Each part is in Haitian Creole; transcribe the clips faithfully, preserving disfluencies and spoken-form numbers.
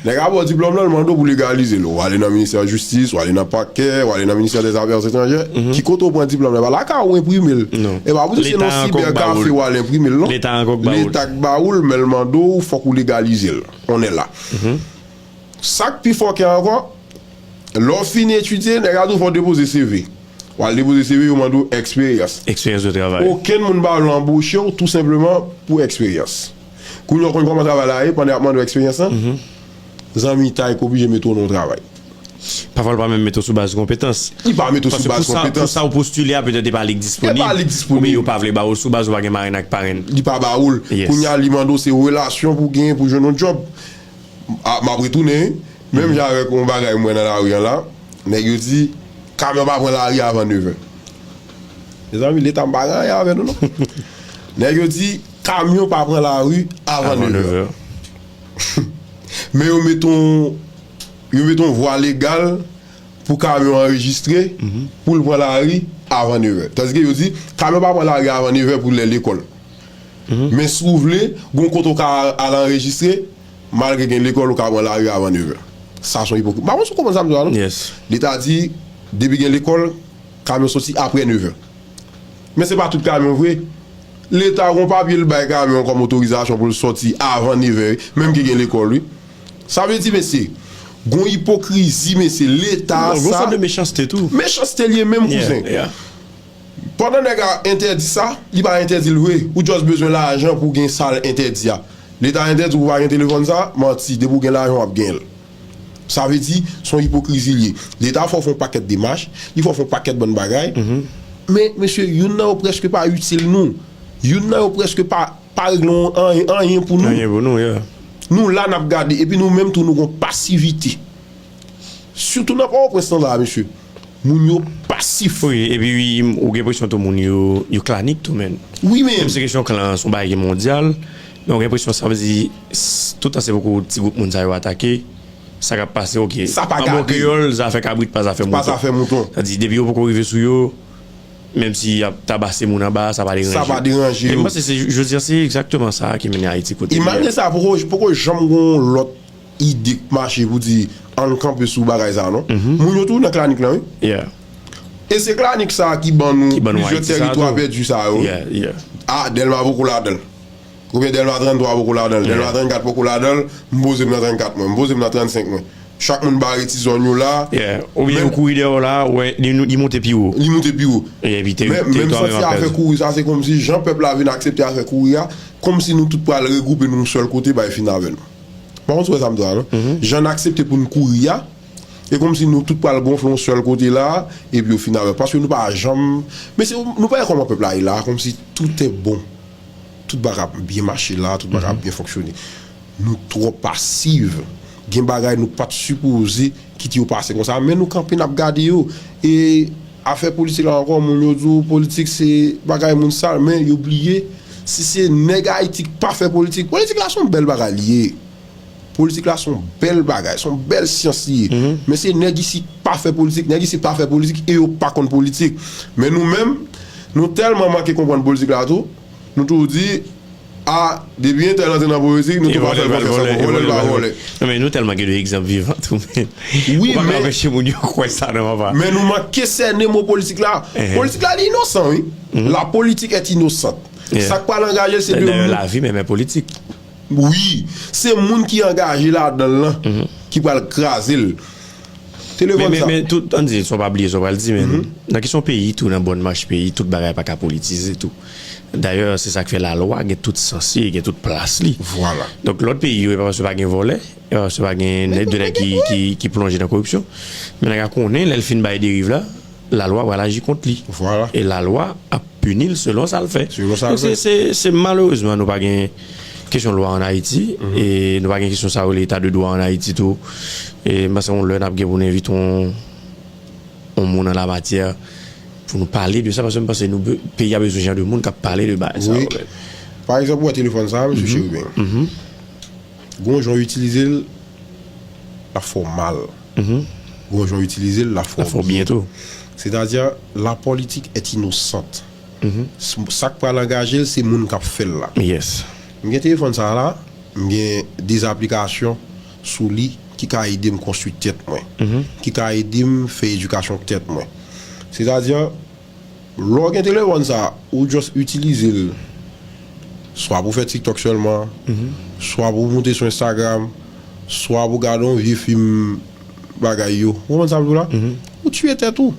Nèg a ba w diplòm nan, l mande w pou legalize l. W ale nan ministè jistis, w ale nan pakè, w ale nan ministè dè zafè etranjè. Ki kote w pran diplòm nan? E pa lakay ou enprime l. E pa pou di se nan siber kafe w al enprime l, non. Leta k ba ou l, men l mande w, fòk ou legalize l. On est là. Sa k pi fòkè ankò, lè w fin etidye, nèg la di w fò w depoze C V. W al depoze C V, yo mande w eksperyans. Eksperyans de travay. Okenn moun pa vle anboche w, tou senpleman pou eksperyans. Kounye a w konn kòman travay la ye, pandan y ap mande w eksperyans lan, zanmitay k oblije mete w nan yon travay. Pafwa, l pa menm mete w sou baz konpetans. Li pa mete w sou baz konpetans. Paske pou sa, pou sa w postile a, petèt e pa li k disponib. E pa li k disponib. Oubyen yo pa vle ba w l sou baz ou pa gen marenn ak parenn. Li pa ba w l. Kounye a, li mande w se relasyon pou w genyen pou w jwenn yon djòb. A, m ap retounen, wi. Menm jan avèk yon bagay m wè nan lari an la, nèg yo di, kamyon pa pran lari avan nevè. Mezanmi, Leta, m pa gen anyen avè nou, non. Nèg yo di, kamyon pa pran lari avan nevè. Men yo met yon, yo met yon vwa legal pou kamyon anrejistre, pou l pran lari avan nevè. Tandike yo di, kamyon pa pran lari avan nevè pou lè lekòl. Men si w vle, gon kote w ka al anrejistre, malgre gen lekòl, ou ka pran lari avan nevè. Sa se yon ipokri. M pa konn si w konprann sa m di w la, non? Leta di, depi gen lekòl, kamyon soti apre nevè. Men se pa tout kamyon vre. Leta gon papye l bay kamyon kòm otorizasyon pou l soti avan nevè, menm ke gen lekòl, wi. Sa vle di, mesye, gon ipokrizi, mesye, Leta sa. Gon sòt de mechanste tou. Mechanste l ye menm, kouzen. Pandan nèg la entèdi sa, li pa entèdi l vre. Ou just bezwen lajan pou w gen sa l entèdi a. Leta entèdi w pou w pa gen telefòn sa, manti. Depi w gen lajan, w ap gen l. Sa vle di, se yon ipokrizi l ye. Leta fè w fè yon pakèt demach, li fè w fè yon pakèt bann bagay. Men, mesye, youn nan yo prèske pa itil nou. Youn nan yo prèske pa, pa regle yon anyen, anyen pou nou. Anyen pou nou, yeah. Nou la, n ap gade. Epi nou menm tou, nou gon pasivite. Sitou nan Pòtoprens lan la, mesye. Moun yo pasif. Wi, epi wi, ou gen enpresyon tou moun yo, yo klanik tou, menn. Wi, men. Menm si kesyon klan an se yon bagay ki mondyal, men ou gen enpresyon sa vle di, s-, toutan se poko ti gwoup moun sa yo atake, sa k ap pase, oke. Sa pa gade. An bon kreyòl, zafè kabrit pa zafè mouton. Pa zafè mouton. Sa di, depi yo poko rive sou yo, menm si y ap tabase moun anba, sa pa deranje yo. Sa pa deranje yo. E m panse se, jodi a, se egzakteman sa ki mennen Ayiti kote li ye. Imajine sa, poko, poko janm gon lòt ide k mache pou di, ann kanpe sou bagay sa, non? Moun yo tou nan klanik lan, wi. E se klanik sa ki ban nou plizyè tèritwa pèdi sa yo, wi. A, Dèlma poko ladan l. Oubyen Dèlma tranntwa poko ladan l. Dèlma trannkat poko ladan l. M poze m nan trannkat mwen. M poze m nan trannsenk mwen. Chak moun bare ti zòn yo la. Oubyen yo kouri dèyè w la, wè, li, li monte pi wo. Li monte pi wo. Epi te-, men, men m santi afè kouri sa, se kòmsi jan pèp la vin aksepte afè kouri a, kòmsi nou tout pral regwoupe nou yon sèl kote, bay fin avè nou. M pa konn si w wè sa m di la, non? Jan n aksepte pou n kouri a, e kòmsi nou tout pral gonfle yon sèl kote la, epi yo fin avè l. Paske nou pa janm, men se, nou pa wè kòman pèp la ye la, kòmsi tout est bon. Tout bagay ap byen mache la, tout bagay ap byen fonksyone. Nou twò pasiv. Gen bagay nou pa t sipoze kite yo pase konsa, men nou kanpe, n ap gade yo. E afè politik la ankò, moun yo di w politik se bagay moun sal, men yo bliye, si se nèg Ayiti k pa fè politik, politik la se yon bèl bagay li ye. Politik la se yon bèl bagay, se yon bèl syans li ye. Men se nèg isit k pa fè politik, nèg isit pa fè politik e yo pa konn politik. Men nou menm, nou tèlman manke konprann politik la tou, nou toujou di, a, depi entèl antre nan politik, nou tou pa fè l konfyans ankò. Vòlè l pa vòlè. Non, men nou tèlman gen de egzanp vivan tou, men ou pa ka anpeche moun yo kwè sa, non, papa. Men nou manke sène mo politik la. Politik la, li inosan, wi. La politique est innocente. Sa k pral angaje l, se de moun. Dayè, lavi menm e politik. Wi, se moun ki angaje ladan l lan ki pral kraze l. Telefòn sa. Men, men, men, tout, ann di, san w pa bliye sa w pral di, men nan kesyon peyi tou, nan bòn mach peyi, tout bagay pa ka politize tou. Dayè, se sa k fè lalwa gen tout sans li, gen tout plas li. Vwala. Donk, lòt peyi yo, e pa paske pa gen vòlè, e pa paske pa gen de nèg ki, ki, ki plonje nan koripsyon. Men nèg la konnen, lè l fin bay deriv la, lalwa pral aji kont li. Vwala. E lalwa ap pini l selon sa l fè. Selon sa l fè. Donk, se, se, se malerezman, nou pa gen kesyon lwa ann Ayiti, e nou pa gen kesyon sa yo rele eta de dwa ann Ayiti tou. E m panse yon lè n ap gen pou n envite yon, yon moun an lamatyè pou nou pale de sa, paske m panse nou be-, peyi a bezwen jan de moun k ap pale de bagay sa yo. Pa egzanp, ou wè telefòn sa a, mesye Chérubin. Gon jan w itilize l, l ap fè w mal. Gon jan w itilize l, l ap fè w byen tou. Sètadi, la politique est innocente. S-, sa k pral angaje l, se moun k ap fè l la. Yes. M gen telefòn sa a la, m gen de aplikasyon, sou li ki ka ede m konstwi tèt mwen, ki ka ede m fè edikasyon tèt mwen. Sètadi, lè w gen telefòn sa, ou just itilize l swa pou fè TikTok sèlman, swa pou moute sou Instagram, swa pou gade yon vye fim bagay yo. Ou konprann sa m di w la? Ou tiye tèt ou.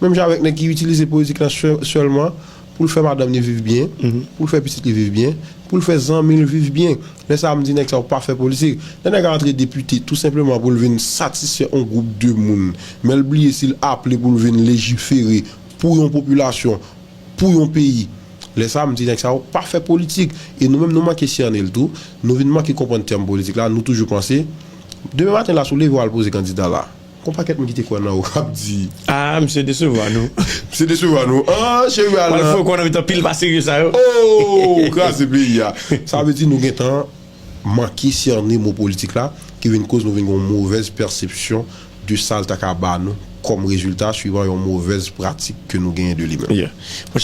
Menm jan avèk nèg ki itilize politik la sè- sèlman pou l fè madanm li viv byen, pou l fè pitit li viv byen, pou l fè zanmi l viv byen. Lè sa a, m di nèg sa yo pa fè politik. Lè nèg la antre depite tou senpleman pou l vin satisfè yon gwoup de moun, men l bliye si l aple pou l vin lejifere pou yon popilasyon, pou yon peyi. Lè sa a, m di nèg sa yo pa fè politik. E nou menm, nou manke sène l tou. Nou vin manke konprann tèm politik la. Nou toujou panse, demen maten la, si w leve w al poze kandida la, gon pakèt moun ki te kwè nan ou k ap di, Ah, misye desevwa nou. Misye desevwa nou. Ah, cheri Pral Alan. Fouke nan mitan pil pa serye sa yo. Oh, kraze peyi a. Sa vle di nou gentan manke sène mo politik la, ki vin koz nou vin gen yon movèz pèsepsyon de sa l ta ka ba nou kòm rezilta swivan yon movèz pratik ke nou genyen de li menm. Yeah. Mon